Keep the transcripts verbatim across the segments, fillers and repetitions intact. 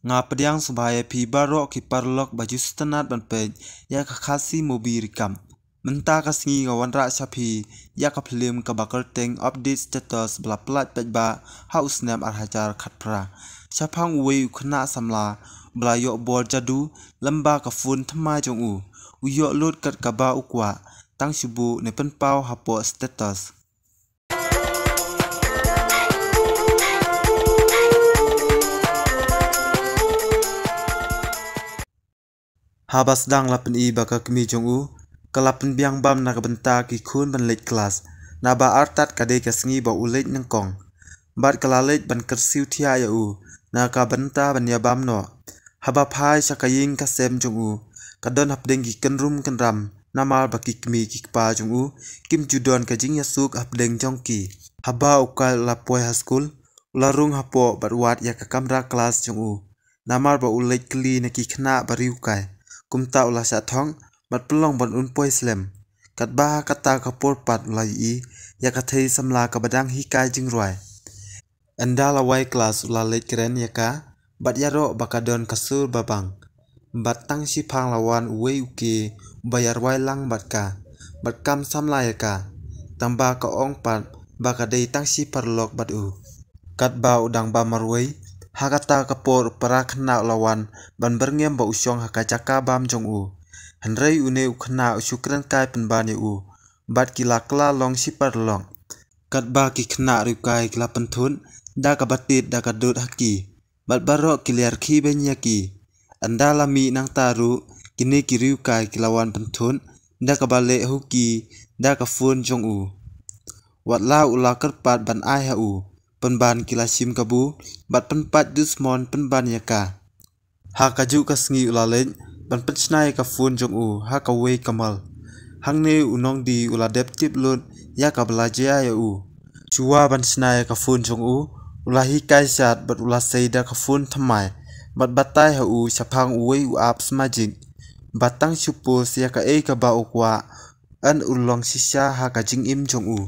Nga pdiang sngewbha ïa phi baroh ki paralok ba ju sngewtynnat ban peit ïa ka Khasi Movie Recap. Mynta ka sngi nga wanrah sha phi ïa ka film kaba kyrteng Update Status ba la pynlait paidbah ha u snem ar hajar khatphra. Shaphang uwei u khynnah samla ba la ïoh bor jadu lyngba ka phone thymmai jong u. U ïoh lut kat kaba u kwah, tang shu buh ne pynpaw hapoh status. Haba sdang la pyni ba ka kmie jong u ka la pynbiang bam na ka bynta ki khun ban leit klas, naba artat ka dei ka sngi ba u leit nyngkong. Bad ka la leit ban kyrsiew thiah ïa u na ka bynta ban ïa bam noh. Haba phai sha ka ïing ka sem jong u, ka don hapdeng ki kynrum kynram, namar ba ki kmie ki kpa jong u kim ju don ka jingïasuk hapdeng jong ki. Haba u Kyle u la poi ha skul, u la rung hapoh bad wad ïa ka kamra klas jong u. Namar ba u leit kylli na ki khynnah ba riewkai, kumta u la shah thok bad pynlong ban un poi slem. Katba ha kata ka por pat u la ïohi ïa ka thei samla kaba dang hikai jingrwai. Ynda la wai klas u la leit kren ïa ka bad ïaroh ba ka don ka sur ba bang. Bad tang shiphang la wan uwei u khe uba ïarwai lang bad ka, bad kam samla ïa ka, tangba ka ong pat ba ka dei tang shi paralok bad u. Katba u dang bam marwei, ha kata ka por u para khynnah u la wan ban byrngem ba u shong ha ka jaka bam jong u. Hynrei une u khynnah u shu kren kai pynban ïa u, bad ki la kylla long shi paralok. Katba ki khynnah riewkai ki la pynthut da kaba tied da ka dud ha ki, bad baroh ki la rkhie beiñ ïa ki. Ynda la mih nangta ruh, kine ki riewkai ki la wan pynthut da kaba leh huki da ka phone jong u. Watla u la kyrpad ban ai ha u, pynban ki la shim kabu bad pynpait dusmon pynban ïa ka. Ha kajuh ka sngi u la leit ban pynshna ïa ka phone jong u ha kawei ka mall. Hangne u nongdie u la dep tip lut ïa kaba la jia ïa u. Shuwa ban shna ïa ka phone jong u, u la hikai shad bad u la sei da ka phone thymmai bad batai ha u shaphang uwei u apps Magic. Bad tang shu post ïa kaei kaba u kwah, yn u long shisha ha ka jingim jong u.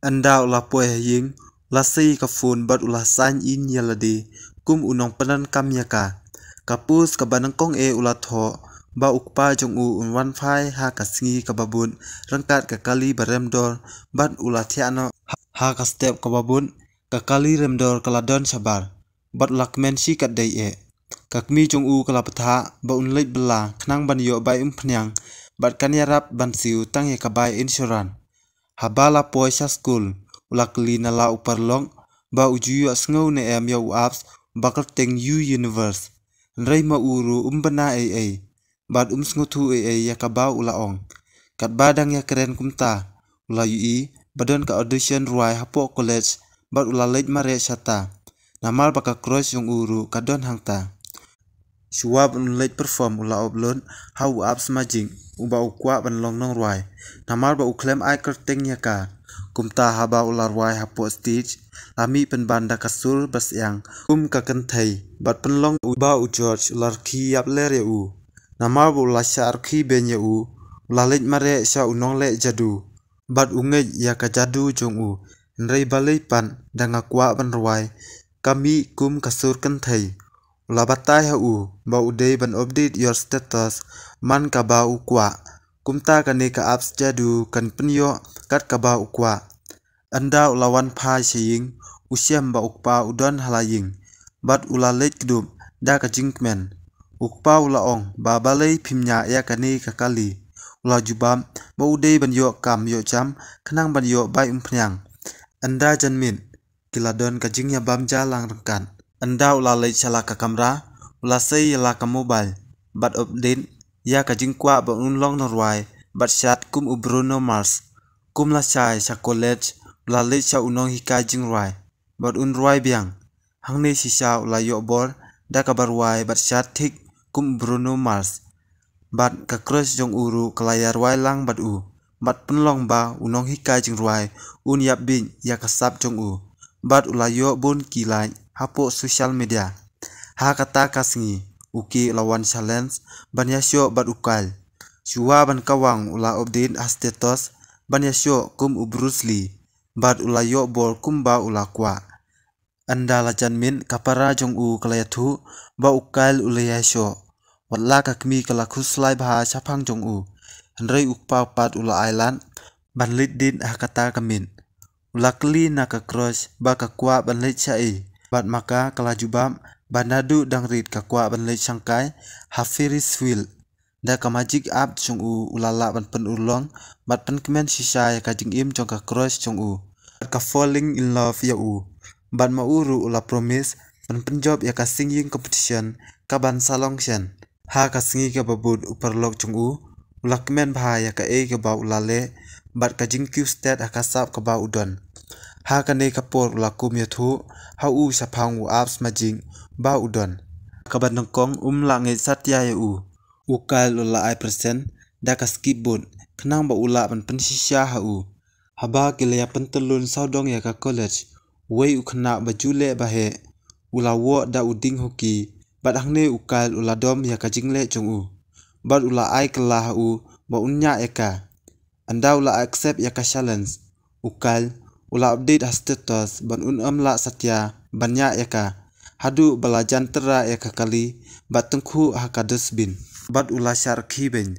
Ynda u la poi ha ïing, u la sei ka phone bad u la sign in ïa lade kum u nongpyndonkam ïa ka. Ka post kaba nyngkong eh u la thoh ba u kpa jong u un wan phai ha ka sngi kaba bud ryngkat ka kali ba rem dor, bad u la thiah noh ha ka step kaba bud. Ka kali rem dor ka la don shabar, bad u la kmen shi katdei eh. Ka kmie jong u ka la bthah ba un leit bylla khnang ban ïoh bai umphniang bad kan ïarap ban siew tang ïa ka bai insurance. Haba la poi sha skul, u la kylli na la u paralok ba u ju ïohsngew ne em ïa u apps ba kyrteng U Universe. Hynrei ma u ruh um bna ei ei bad um sngewthuh ei ei ïa kaba u la ong. Katba dang ïakren kumta, u la ïohi ba don ka audition rwai hapoh college, bad u la leit mareh shata, namar ba ka crush jong u ruh ka don hangta. Shuwa ban leit perform u la upload ha u apps Magic uba u kwah ban long nongrwai, namar ba u khlem ai kyrteng ïa ka. Kumta haba u la rwai hapoh stage, la mih pynban da ka sur ba syiang kum ka kynthei bad pynlong uba u judge u la rkhie ïapler ïa u. Namar ba u la shah rkhie beiñ ïa u, u la leit mareh sha u nongleh jadu bad u ngeit ïa ka jadu jong u. Hynrei balei pat, da nga kwah ban rwai, ka mih kum ka sur kynthei. U la batai ha u ba u dei ban update your status man kaba u kwah. Kumta kane ka apps jadu kan pynïoh kat kaba u kwah. Ynda u la wan phai sha ïing, u shem ba u kpa u don ha la ïing bad u la leit kdup da ka jingkmen. U kpa u la ong ba balei phim ñiah ïa kane ka kali. U la jubab ba u dei ban ïoh kam ïoh jam khnang ban ïoh bai umphniang. Ynda jan miet, ki la don ka jingïabam ja lang ryngkat. Ynda u la leit sha la ka kamra, u la sei ïa la ka mobile bad update ïa ka jingkwah ba un long nongrwai bad shad kum u Bruno Mars. Kum la shai sha college, u la leit sha u nonghikai jingrwai bad un rwai biang. Hangne shisha u la ïoh bor da kaba rwai bad shad thik kum u Bruno Mars. Bad ka crush jong u ruh ka la ïarwai lang bad u, bad pynlong ba u nonghikai jingrwai un ïap bit ïa ka sap jong u. Bad u la ïoh bun ki like hapoh social media. Ha kata ka sngi, u keh u la wan challenge ban ïashoh bad u Kyle. Shuwa ban kawang u la update ha status ban ïashoh kum u Bruce Lee, bad u la ïoh bor kumba u la kwah. Ynda la jan miet ka para jong u ka la ïathuh ba u Kyle u la ïaishoh. Wat la ka kmie ka la khuslai bha shaphang jong u. Hynrei u kpa pat u la ailad ban leit date ha kata ka miet. U la kylli na ka crush ba ka kwah ban leit shaei. Bad ma ka ka la jubab ba naduh dang rit ka kwah ban leit shangkai ha Ferris wheel. Da ka magic app jong u u la lah ban pynurlong bad pynkmen shisha ïa ka jingim jong ka crush jong u. Bad ka falling in love ïa u. Bad ma u ruh u la promise ban pynjop ïa ka singing competition kaban sa long shen. Ha ka sngi kaba bud u paralok jong u u la kmen bha ïa kaei kaba u la leh bad ka jingkiew stet ha ka sap kaba u don. Ha kane ka por u la kum ïathuh ha u shaphang u apps magic ba u don. Kaba nyngkong um lah ngeit satia ïa u. U Kyle u la ai present da ka skateboard khnang ba u lah ban pynshisha ha u. Haba ki la ïa pyntyllun sawdong ïa ka college, uwei u khynnah ba ju leh ba heh u la woh da u dieng hockey. Bad hangne u Kyle u la dom ïa ka jingleh jong u. Bad u la ai kylla ha u ba un ñiah ïa ka. Ynda u la accept ïa ka challenge, u Kyle u la update ha status ban un ym lah satia ban ñiah ïa ka. Haduh ba la jan tyrwa ïa ka kali bad tyngkhuh ha ka dustbin. Bad u la shah rkhie beiñ.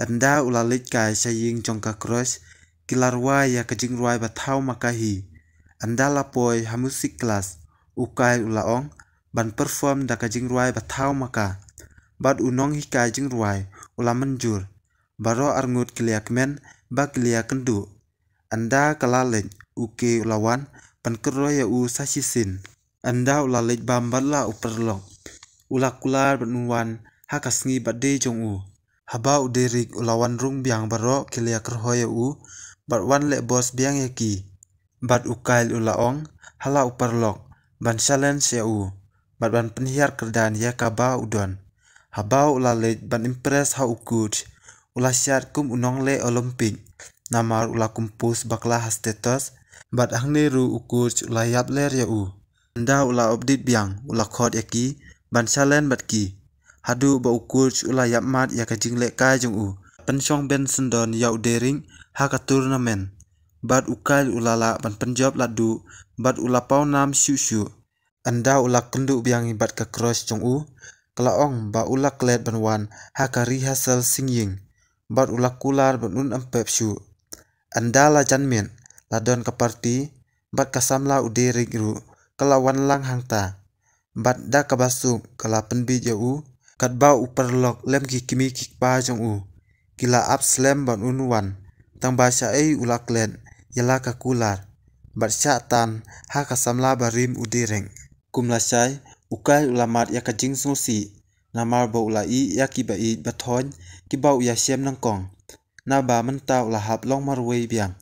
Ynda u la leit kai sha ïing jong ka crush, ki la rwai ïa ka jingrwai ba thaw ma ka hi. Ynda la poi ha music class, u Kyle u la ong ban perform da ka jingrwai ba thaw ma ka. Bad u nonghikai jingrwai u la mynjur. Baroh arngut ki la ïa kmen ba ki la ïa kynduh. Ynda ka la leit, u Kyle u la wan pynkynroh ïa u sa shisien. Ynda u la leit bam bad la u paralok, u la kular ban wan ha ka sngi birthday jong u. Haba u Derek u la wan rung biang baroh ki la ïa kynroh ïa u bad wan leh boss biang ïa ki. Bad u Kyle u la ong ha la u paralok ban challenge ïa u bad ban pynhiar kyrdan ïa kaba u don. Haba u la leit ban impress ha u coach, u la shad kum u nongleh Olympic. Namar u la kum post bakla ha status bad hangne ruh u coach u la ïap ler ïa u. Ynda u la update biang u la khot ïa ki ban challenge bad ki. Haduh ba u coach u la ïap mat ïa ka jinglehkai jong u. Pynshong ben syndon ïa u Derek ha ka tournament. Bad u Kyle u la lah ban pynjop ladu bad u la pawnam shuh shuh. Ynda u la kynduh biang bad ka crush jong u, ka la ong ba u la klet ban wan ha ka rehearsal singing. Bad u la kular ban un ym pep shuh. Ynda la jan miet, la don ka party bad ka samla u Derek ruh ka la wan lang hangta. Bad da kaba suk ka la pynbiej ïa u. Katba u paralok lem ki kmie ki kpa jong u ki la ap slem ban un wan. Tang ba shaei u la klet ïa la ka kular bad shah tan ha ka samla barim u Derek. Kum lashai, u Kyle u la mad ïa ka jingsngewsih. Namar ba u la ïeh ïa ki ba ïeit ba thoiñ kiba u ïashem nyngkong. Naba mynta u la hap long marwei biang.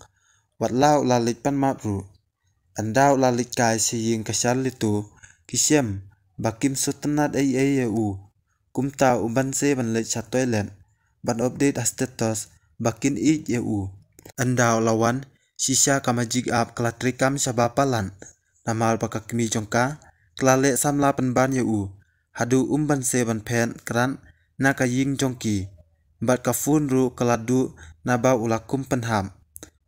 Wat la u la leit pan map ruh. Ynda u la leit kai sha ïing ka Charlotte, ki shem ba kim sngewtynnat ei ei ïa u. Kumta u banse ban leit sha toilet ban update ha status ba kin ïeit ïa u. Ynda u la wan shisha ka magic app ka la treikam shaba palat. Namar ba ka kmie jong ka ka la leh samla pynban ïa u. Haduh um banse ban phet krat na ka ïing jong ki. Bad ka phone ruh ka la duh naba u la kum pynhap.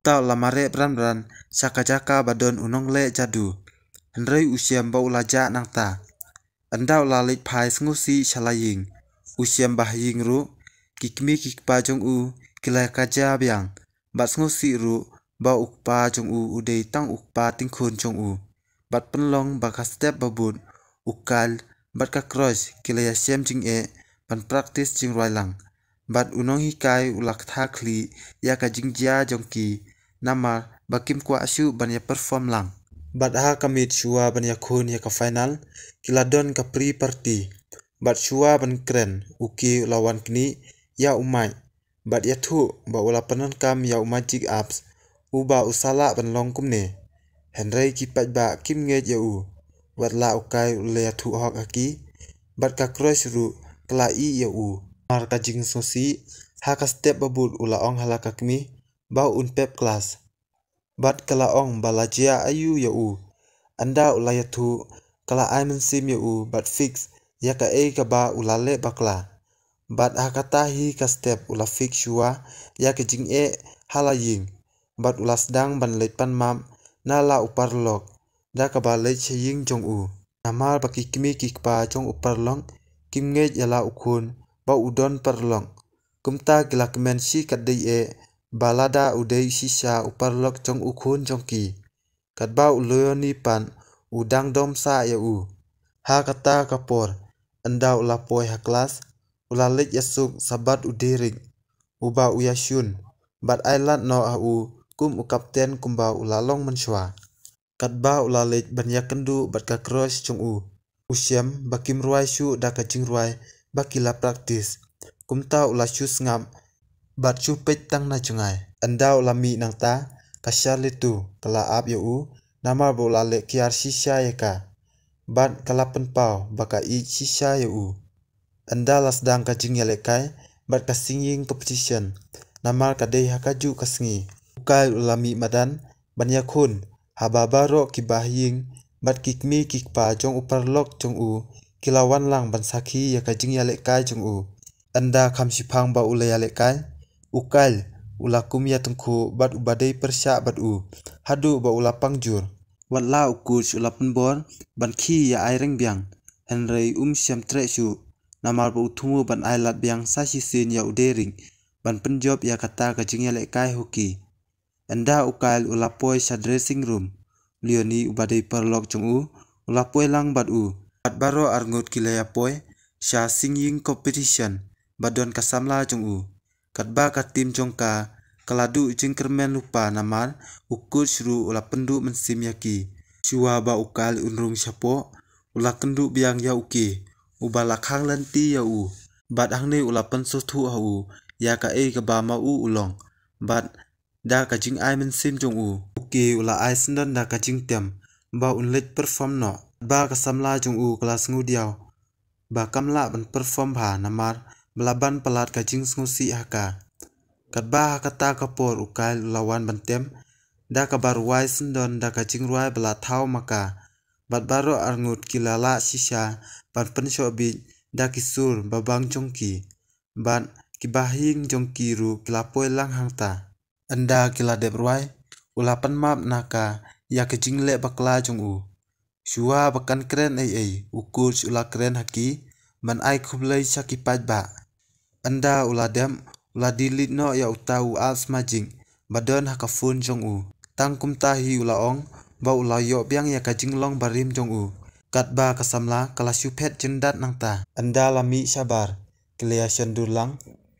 Ta u la mareh bran bran sha ka jaka ba don u nongleh jadu. Hynrei u shem ba u la jah nangta. Ynda u la leit phai sngewsih sha la ïing, u shem ba ha ïing ruh ki kmie ki kpa jong u ki la ka jia biang. Bad sngewsih ruh ba u kpa jong u u dei tang u kpa tyngkhun jong u. Bad pynlong ba ka step ba bud, u Kyle bad ka crush ki la ïashem jingeh ban practice jingrwai lang. Bad u nonghikai u la kthah khlieh ïa ka jingjia jong ki. Namar ba kim kwah shuh ban ïa perform lang. Bad ha ka miet shuwa ban ïakhun ïa ka final, ki la don ka pre-party. Bad shuwa ban kren, u Kyle u la wan knieh ïa u Mike. Bad ïathuh ba u la pyndonkam ïa u magic apps uba u sa lah ban long kumne. Hynrei ki paidbah kim ngeit ïa u. Wat la u Kyle u la ïathuh hok ha ki. Bad ka crush ruh ka la ïeh ïa u. Mar ka jingsngewsih, ha ka step ba bud u la ong ha la ka kmie ba un pep klas. Bad ka la ong ba la jia aïu ïa u. Ynda u la ïathuh, ka la ai mynsiem ïa u bad fix ïa kaei kaba u la leh bakla. Bad ha kata hi ka step u la fix shuwa ïa ka jingeh ha la ïing. Bad u la sdang ban leit pan map na la u paralok. da kaba leit sha ïing jong u. Namar ba ki kmie ki kpa jong u paralok kim ngeit ïa la u khun ba u don paralok. Kumta ki la kmen shi katdei eh ba lada u dei shisha u paralok jong u khun jong ki. Katba u Leonie pat u dang dom sah ïa u. Ha kata ka por, ynda u la poi ha klas, u la leit ïasuk shabar u Derek, uba u ïashun bad ai lad noh ha u kum u kapten kumba u la long mynshuwa. Katba u la leit ban ïakynduh bad ka crush jong u, u shem ba kim rwai shuh da ka jingrwai ba ki la practice. Kumta u la shu sngap bad shu peit tang na jngai. Ynda u la mih nangta, ka Charlotte ka la ap ïa u namar ba u la leh kiar shisha ïa ka. Bad ka la pynpaw ba ka ïeit shisha ïa u. Ynda la sdang ka jingïalehkai bad ka singing competition, namar ka dei ha kajuh ka sngi, u Kyle u la mih madan ban ïakhun haba baroh ki bahaïing bad ki kmie ki kpa jong u paralok jong u ki la wan lang ban sakhi ïa ka jingïalehkai jong u. Ynda kham shiphang ba u la ïalehkai, u Kyle u la kum ïatyngkhuh bad uba dei pyrshah bad u haduh ba u la pang jur. Wat la u coach u la pynbor ban khie ïa ai reng biang, hynrei um shym treh shuh, namar ba u thmu ban ai lad biang sa shisien ïa u Derek ban pynjop ïa kata ka jingïalehkai hockey. Ynda u Kyle u la poi sha dressing room, Leonie uba dei paralok jong u u la poi lang bad u. Bad baroh arngut ki la ïa poi sha singing competition ba don ka samla jong u. Katba ka team jong ka ka la duh jingkyrmen lypa namar u coach ruh u la pynduh mynsiem ïa ki. Shuwa ba u Kyle un rung shapoh, u la kynduh biang ïa u Kay, uba la khang lynti ïa u. Bad hangne u la pynsngewthuh ha u ïa kaei kaba ma u u long. Bad da ka jingai mynsiem jong u, u Kay u la ai syndon da ka jingtem ba un leit perform noh. Ba ka samla jong u ka la sngewdiaw ba kam lah ban perform bha namar ba la ban palat ka jingsngewsih ha ka. Katba ha kata ka por u Kyle u la wan ban tem da kaba rwai syndon da ka jingrwai ba la thaw ma ka. Bad baroh arngut ki la lah shisha ban pynshoh beat da ki sur ba bang jong ki. Bad ki bahaïing jong ki ruh ki la poi lang hangta. Ynda ki la dep rwai, u la pan map na ka ïa ka jingleh bakla jong u. Shuwa ba kan kren ei ei, u coach u la kren ha ki ban ai khublei sha ki paidbah. Ynda u la dep, u la delete noh ïa uta u apps Magic ba don ha ka phone jong u. Tang kumta hi u la ong ba u la ïoh biang ïa ka jinglong barim jong u. Katba ka samla ka la shu phet jingdat nangta. Ynda la mih shabar, ki la ïa shon dur lang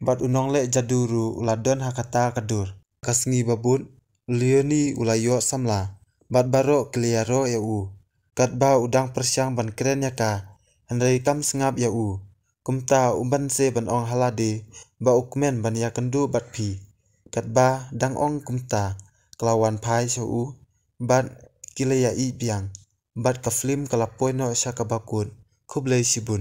bad u nongleh jadu ruh u la don ha kata ka dur. Ka sngi ba bud, u Leonie u la ïoh samla bad baroh ki la ïaroh ïa u. Katba u dang pyrshang ban kren ïa ka, hynrei kam sngap ïa u. Kumta u banse ban ong ha lade ba u kmen ban ïakynduh bad phi. Katba dang ong kumta, ka la wan phai sha u bad ki la ïa ïeit biang. Bad ka film ka la poi noh sha kaba kut. Khublei shibun.